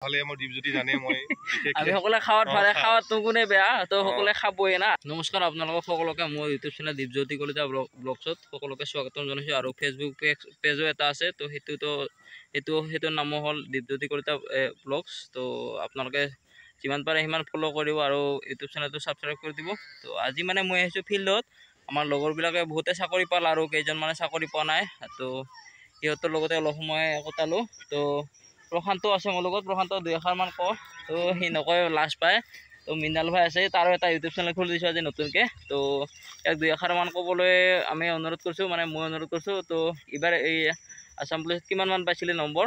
ভালে মই দীপজ্যোতি জানে মই আমি সকলোৱে খাৱাত ভালে, খাৱাতনো কোনে বেয়া, তো সকলোৱে খাবই না। নমস্কাৰ আপোনালোকক সকলোকে, মোৰ ইউটিউব চেনেল দীপজ্যোতি কলিতা ব্লগছত সকলোকে স্বাগতম জনাইছোঁ। আৰু ফেচবুক পেজো এটা আছে, তো সেইটোৰ নামো হ'ল দীপজ্যোতি কলিতা ব্লগছ। তো আপোনালোকে যিমান পাৰে সিমান ফ'ল' কৰিব আৰু ইউটিউব চেনেলটো ছাবস্ক্ৰাইব কৰি দিব। তো আজি মানে মই আহিছোঁ ফিল্ডত, আমাৰ লগৰবিলাকে বহুতে চাকৰি পাল আৰু কেইজনমানে চাকৰি পোৱা নাই, তো সিহঁতৰ লগতে অলপ সময় কটালোঁ। তো প্ৰশান্ত আছে মোৰ লগত, প্ৰশান্ত দুই এষাৰমান কওঁ, তো সি নকয় লাজ পায়। তো মৃণাল ভাই আছে, তাৰো এটা ইউটিউব চেনেল খুলি দিছোঁ আজি নতুনকৈ, তো ইয়াক দুই এষাৰমান ক'বলৈ আমি অনুৰোধ কৰিছোঁ, মানে মই অনুৰোধ কৰিছোঁ। তো এইবাৰ এই আছাম পুলিচত কিমানমান পাইছিলে নম্বৰ?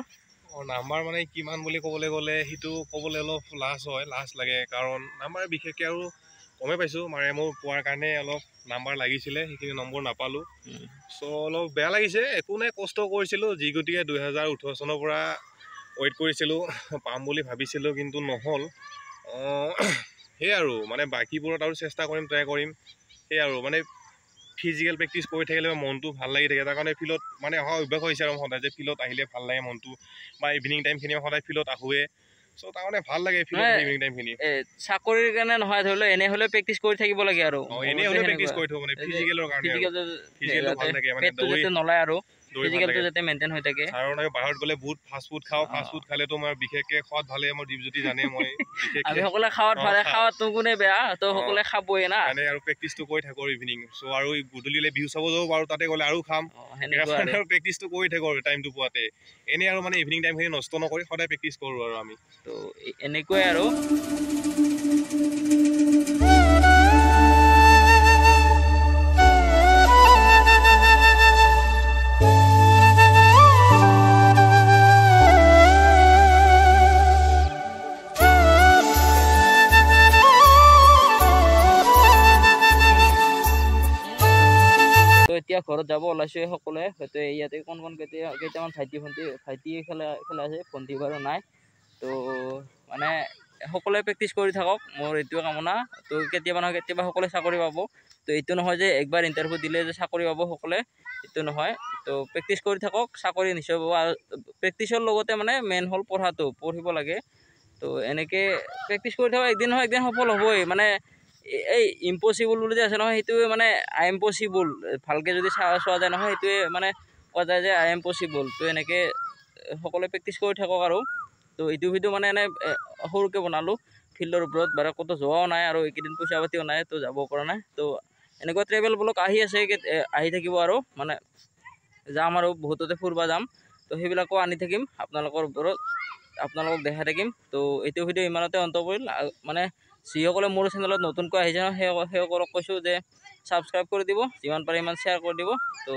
নাম্বাৰ মানে কিমান বুলি ক'বলৈ গ'লে সেইটো ক'বলৈ অলপ লাজ হয়, লাজ লাগে, কাৰণ নাম্বাৰ বিশেষকৈ আৰু কমেই পাইছোঁ, মানে মোৰ পোৱাৰ কাৰণে অলপ নাম্বাৰ লাগিছিলে, সেইখিনি নম্বৰ নাপালোঁ, চ' অলপ বেয়া লাগিছে। একো নাই, কষ্ট কৰিছিলোঁ, যি গতিকে 2018 চনৰ পৰা ৱেইট কৰিছিলোঁ, পাম বুলি ভাবিছিলোঁ, কিন্তু নহ'ল। সেয়াই আৰু মানে বাকীবোৰত আৰু চেষ্টা কৰিম, ট্ৰাই কৰিম, সেয়াই আৰু মানে ফিজিকেল প্ৰেক্টিচ কৰি থাকিলে মনটো ভাল লাগি থাকে। তাৰ কাৰণে ফিল্ডত মানে অহা অভ্যাস হৈছে আৰু সদায় যে ফিল্ডত আহিলে ভাল লাগে মনটো, বা ইভিনিং টাইমখিনি সদায় ফিল্ডত আহোঁৱে, চ' তাৰ কাৰণে ভাল লাগে ফিল্ডত ইভিনিং টাইমখিনি। চাকৰিৰ কাৰণে নহয়, ধৰি লওক এনেই হ'লেও প্ৰেক্টিচ কৰি থাকিব লাগে আৰু। এনেই হ'লেও প্ৰেক্টিচ কৰি থাকোঁ, মানে ফিজিকেলৰ কাৰণে, ফিজিকেলটো ভাল লাগে, মানে পেটটো যাতে নলায় আৰু ফিজিকেলটো যাতে মেইনটেইন হৈ থাকে। কাৰণ আমি বাহিৰত গ'লে বহুত ফাষ্ট ফুড খাওঁ, ফাষ্ট ফুড খালেতো মই বিশেষকৈ খোৱাত ভালে, মই দীপজ্যোতি জানে মই বিশেষকৈ আমি সকলোৱে খাৱাত ভালে, খাৱাতনো কোনে বেয়া, তো সকলোৱে খাবই না। মানে আৰু প্ৰেক্টিচটো কৰি থাকোঁ ইভিনিং, চ' আৰু গধূলিলে বিহু চাব যাব পাৰোঁ, তাতে গ'লে আৰু খাম, আৰু প্ৰেক্টিচটো কৰি থাকোঁ আৰু টাইমটো পোৱাতে। এনেই আৰু মানে ইভিনিং টাইমখিনি নষ্ট নকৰি সদায় প্ৰেক্টিচ কৰোঁ আৰু আমি। তো এনেকুৱাই আৰু। এতিয়া ঘৰত যাব ওলাইছোঁ সকলোৱে, হয়তো ইয়াতে কোন কোন কেইটামান ভাইটি ভণ্টি, ভাইটি খেলা খেলা আছে, ভণ্টি বাৰু নাই। তো মানে সকলোৱে প্ৰেক্টিচ কৰি থাকক, মোৰ এইটোৱে কামনা। তো কেতিয়াবা নহয় কেতিয়াবা সকলোৱে চাকৰি পাব। তো এইটো নহয় যে একবাৰ ইণ্টাৰভিউ দিলে যে চাকৰি পাব সকলোৱে, এইটো নহয়। তো প্ৰেক্টিচ কৰি থাকক, চাকৰি নিশ্চয় পাব। আৰু প্ৰেক্টিচৰ লগতে মানে মেইন হ'ল পঢ়াটো, পঢ়িব লাগে। তো এনেকৈ প্ৰেক্টিচ কৰি থাকক, একদিন নহয় একদিন সফল হ'বই। মানে এই ইম্পচিবল বুলি যে আছে নহয়, সেইটোৱে মানে I am possible, ভালকৈ যদি চোৱা যায় নহয়, সেইটোৱে মানে কোৱা যায় যে I am possible. তো এনেকৈ সকলোৱে প্ৰেক্টিচ কৰি থাকক আৰু। তো এইটো ভিডিঅ' মানে এনে সৰুকৈ বনালোঁ ফিল্ডৰ ওপৰত, বাৰু ক'তো যোৱাও নাই আৰু এইকেইদিন পইচা পাতিও নাই, তো যাব পৰা নাই। তো এনেকুৱা ট্ৰেভেল ব্লগ আহি আছে, আহি থাকিব আৰু, মানে যাম আৰু বহুততে ফুৰিব যাম, তো সেইবিলাকো আনি থাকিম আপোনালোকৰ ওপৰত, আপোনালোকক দেখাই থাকিম। তো এইটো ভিডিঅ' ইমানতে অন্ত পৰিল। মানে যিসকলে মোৰ চেনেলত নতুনকৈ আহিছে নহয়, সেইসকলক কৈছোঁ যে ছাবস্ক্ৰাইব কৰি দিব, যিমান পাৰে সিমান শ্বেয়াৰ কৰি দিব। তো